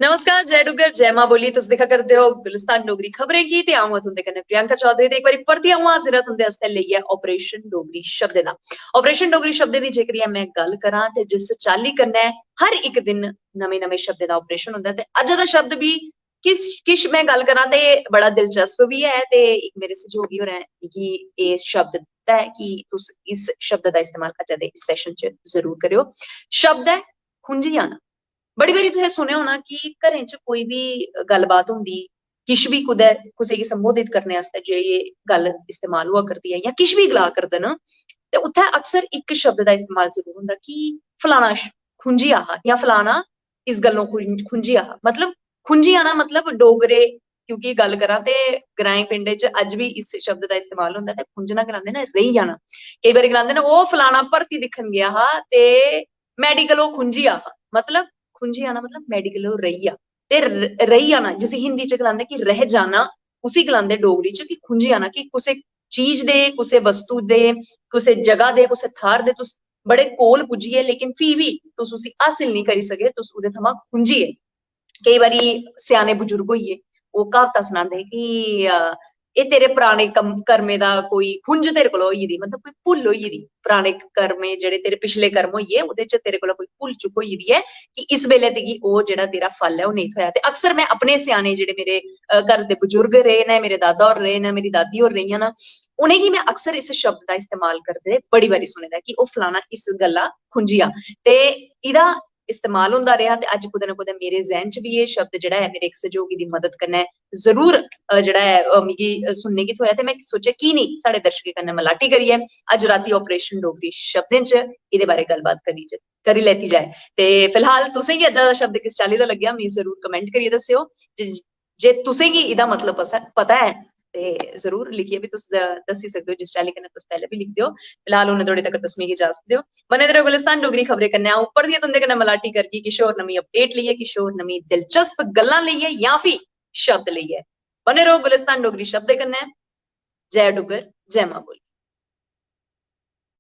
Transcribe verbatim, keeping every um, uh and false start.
नमस्कार, जय डुग्गर, जय मां बोली। तुस दिक्खा करदे ओ गुलिस्तान डोगरी खबरें गी ते अ'ऊं आं तुं'दे कन्नै प्रियंका चौधरी। ते इक बारी परतियै अ'ऊं हाजिर आं तुं'दे आस्तै लेइयै ऑपरेशन डोगरी शब्दें दा। ऑपरेशन डोगरी शब्दें दी जेकर में गल्ल करां ते जिस चाल्ली कन्नै हर इक दिन नमें-नमें शब्दें दा ऑपरेशन होंदा ऐ ते अज्ज दा शब्द बी किश, किश में गल्ल करां ते बड़ा दिलचस्प बी ऐ ते इक मेरे सैहयोगी होरें मिगी एह् शब्द दित्ता ऐ कि तुस इस शब्द दा इस्तेमाल अज्जै दे इस session च जरूर करेओ। शब्द ऐ खुंझी जाना। बड़ी बारी तुसें सुनेआ होना कि घरें च कोई बी गल्लबात होंदी, किश बी कुदै कुसै गी संबोधित करने आस्तै जे एह् गल्ल इस्तेमाल होआ करदी ऐ जां किश बी गला करदे न, ते उत्थै अक्सर इक शब्द दा इस्तेमाल जरूर होंदा कि फलाना श-, खुंझी आ हा जां फलाना इस गल्लों खुं-, खुंझी आ हा। मतलब खुंझी आना मतलब डोगरे, क्योंकि गल्ल करां ते ग्राएं पिंडें च अज्ज बी इस शब्द दा इस्तेमाल होंदा ते खुंझना गलांदे न रेही जाना। केई बारी गलांदे न, "ओह् फलाना भर्ती दिक्खन गेआ हा ते medical ओह् खुंझी आ हा।" मतलब खुंझी आना मतलब medical ओह् रेही आ। ते र-, रेही जाना, जिसी हिंदी च गलांदे कि रह जाना, उसी गलांदे डोगरी च कि खुंझी आना, कि कुसै चीज दे, कुसै वस्तु दे, कुसै जगह दे, कुसै थाह्र दे तुस बड़े कोल पुज्जियै लेकिन फ्ही बी तुस उसी हासिल नेईं करी सके, तुस ओह्दे थमां खुंझी गे। केई बारी स्याने बजुर्ग होई गे, ओह् क्हावतां सनांदे कि, अ, "एह् तेरे पराने कम-, कर्में दा कोई खुंझ तेरे कोला होई गेदी, मतलब कोई भुल्ल होई गेदी, पराने कर्में जेह्ड़े तेरे पिछले कर्म होई गे, ओह्दे च तेरे कोला कोई भुल्ल चुक होई गेदी ऐ कि इस बेल्लै तेगी ओह् जेह्ड़ा तेरा फल ऐ, ओह् नेईं थ्होएआ।" ते अक्सर में अपने स्याने जेह्ड़े मेरे, अ, घर दे बजुर्ग रेह् न, मेरे दादा होर रेह् न, मेरी दादी होर रेहियां न, उ'नेंगी में अक्सर इस शब्द दा इस्तेमाल करदे बड़ी बारी सुने दा ऐ कि ओह् फलाना इस गल्ला खुंझी आ। ते एह्दा इस्तेमाल होंदा रेहा ते अज्ज कुतै ना कुतै मेरे जैह्न च बी एह् शब्द जेह्ड़ा ऐ, मेरे इक सैहयोगी दी मदद कन्नै जरूर, अ, जेह्ड़ा ऐ, अ, मिगी, अ, सुनने गी थ्होएआ ते में सोचेआ की नेईं साढ़े दर्शकें कन्नै मलाटी करियै अज्ज रातीं ऑपरेशन डोगरी शब्दें च एह्दे बारै गल्लबात करी ज-, करी लैती जाए। ते फिलहाल तुसें गी अज्जा दा शब्द किस चाल्ली दा लग्गेआ, मिगी जरूर comment करियै दस्सेओ। जे, जे तुसें गी एह्दा मतलब पस-, पता ऐ ते जरूर लिखियै बी तुस द-, दस्सी सकदे ओ, जिस चाल्ली कन्नै तुस पैह्लें बी लिखदे ओ। फिलहाल उन्ने धोड़ी तक तुस मिगी इजाजत देओ। बने दे रहो गुलिस्तान डोगरी खबरें कन्नै। अ'ऊं परतियै तुं'दे कन्नै मलाटी करगी किश होर नमीं update लेइयै, किश होर नमीं दिलचस्प गल्लां लेइयै जां फ्ही शब्द लेइयै। बने रहो गुलिस्तान डोगरी शब्दें कन्नै। जय डुग्गर, जय मां बोली।